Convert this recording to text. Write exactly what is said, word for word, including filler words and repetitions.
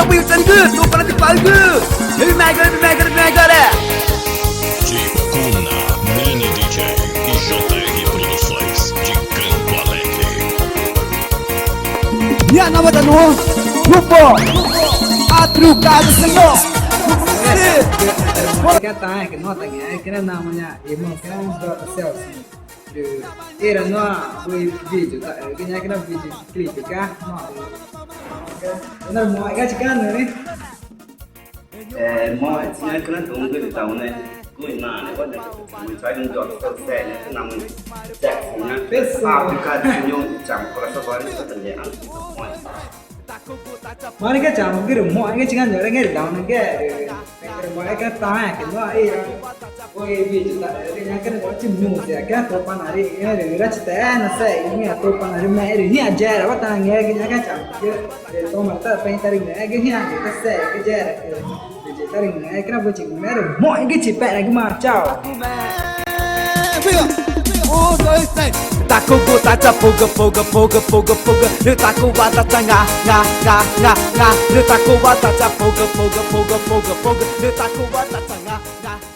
Wilson Gu, tô falando de pau, Gu. Ele mega, ele mega, ele mega, né? Ticuna, Mini D J e J R Produções de Campo Alegre. Minha nova da no grupo Atrucado, senhor. Kena taãẽ que nota, kena nama, irmão, kena nota, Celso. Rü ira no wüi video ta, rü ñaã kena video clip ka no. Ena mo ga chicana, né? Eh, mo, esse não é que não é tão grande, então, né? Cuinar, né? Olha, muito sai um dog, só sério, né? Não, muito sexy, né? Pessoal. Ah, obrigado, senhor. Tchau, coração, agora isso também. Marĩ ga chama gürü moxẽ ga chingá ñuxre ga rü daxũna ga rü moxẽ ga taãẽ que no ira wüi video ta rü ñaã ga rü moxẽ chi música ga Tupanaarü rü rachi ta na se i ñaã Tupanaarü me rü ñaã yera wa ta ngẽxgü ñaã ga chama gürü rü toma ta pexü̃ ta rü ngẽxgü ñaã ga ta se ga yera rü ta rü ngẽxgü na wüi chi me rü moxẽ ga chi pexna ga marĩ. Chao. Tacugu ta cha puga puga puga puga puga, nü tacuwa ta cha nga nga nga nga nga, nü tacuwa ta cha puga puga puga puga puga, nü tacuwa ta cha nga nga.